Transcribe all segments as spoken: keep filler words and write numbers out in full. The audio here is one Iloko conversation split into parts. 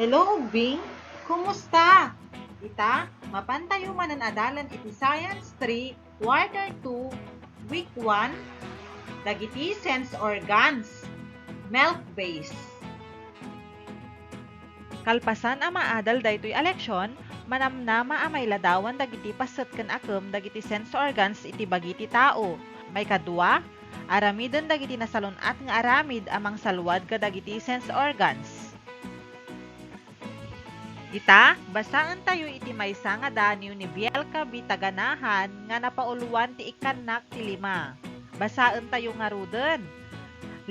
Hello, Bing! Kumusta? Ita, mapantayo manen a dalan iti Science three, Quarter two, Week one, dagiti sense organs, milk base. Kalpasan a maadal daytoy a leksion, manamnama a mailadawan dagiti paset ken akem dagiti sense organs iti bagi ti tao. Maikadua, aramiden dagiti nasalun-at nga aramid a mangsalwad kadagiti sense organs. Ita, basaentayo iti maysa nga daniw ni Bielka B. Taganahan nga napauluan ti ikkannak ti lima. Basaentayo ngaruden.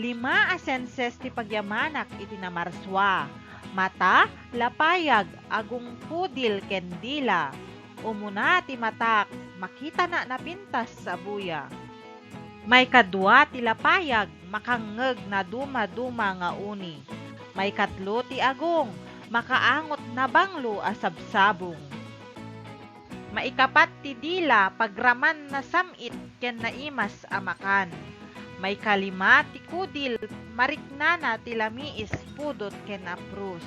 Lima a senses ti pagyamanak iti namarsua: mata, lapayag, agong, kudil, ken dila. Umuna ti matak, makitana napintas a buya. Maikadua ti lapayag, makangngeg na dumaduma nga uni. Maikatlo ti agong, makaangot na banglo a sabsabong. Maikapat ti dila, pagraman na sam-it ken naimas a makan. Maikalima ti kudil, mariknana ti lamiis, pudot ken aprus.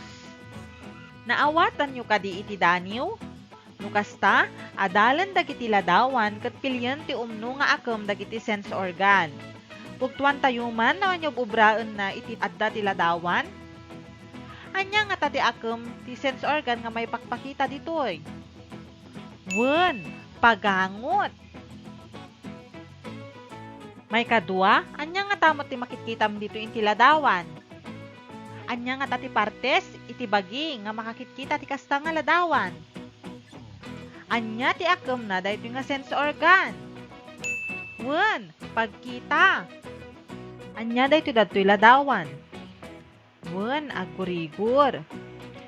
Naawatanyo kadi iti daniw? No kasta, adalan dagiti ladawan ket pilien ti umno nga akem dagiti sense organ. Pugtoantayo man no ania ub-obraenna iti adda ti ladawan. Ania ngata ti akem ti sense organ nga maipakpakita ditoy? Wen, pagangot. Maikadua, ania ngata met ti makitkitam ditoy iti ladawan? Ania ngata ti partes iti bagi nga makakitkita ti kasta nga ladawan? Ania ti akemna daytoy nga sense organ? Wen, pagkita. Ania daytoy dadtoy ladawan? Wen, aggurigur.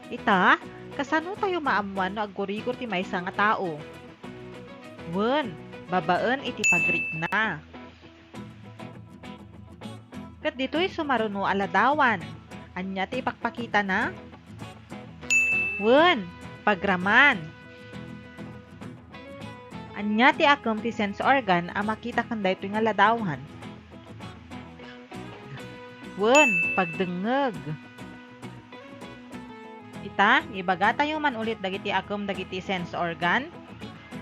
Ita, kasano tayo maammuan no aggurigur ti maysa nga tao? Wen, babaen iti pagrikna. Ket ditoy sumaruno a ladawan, ania ti ipakpakitana? Wen, pagraman. Ania ti akem ti sense organ a makita ken daytoy nga ladawan? Wen, pagdengngeg. Ita, ibagatayo man ulit dagiti akem dagiti sense organ.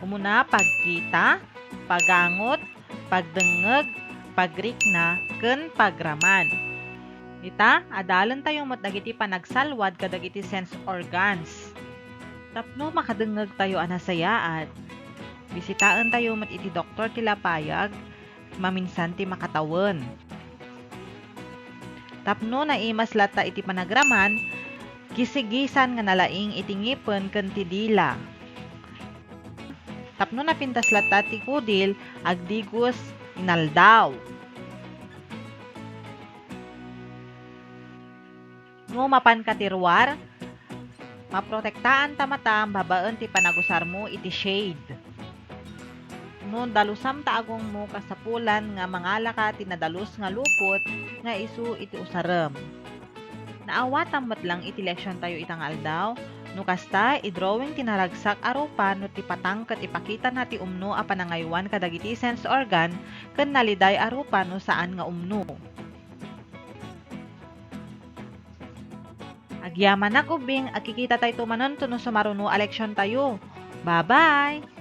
Umuna, pagkita, pagangot, pagdengngeg, pagrikna, ken pagraman. Ita, adalentayo met dagiti panagsalwad kadagiti sense organs. Tapno makadengngegtayo a nasayaat, bisitaentayo met iti doktor ti lapayag, maminsan ti makatawen. Tapno naimas latta iti panagraman, gisigisan nga nalaing iti ngipen ken ti dila. Tapno napintas latta ti kudil, agdigos, inaldaw. No mapanka ti ruar, maprotektaanta matam babaen ti panagusarmo iti shade. No dalusam ta agongmo, kasapulan nga mangalaka ti nadalus nga lupot nga isu iti usarem. Naawatam met lang iti leksiontayo ita nga aldaw? No kasta, i-drawing ti naragsak a rupa no ti patang ket ipakitana ti umno a panangaywan kadagiti sense organ ken naliday a rupa no saan nga umno. Agyamanak ubbing, agkikitatayto manen no sumaruno a leksiontayo. Bye-bye!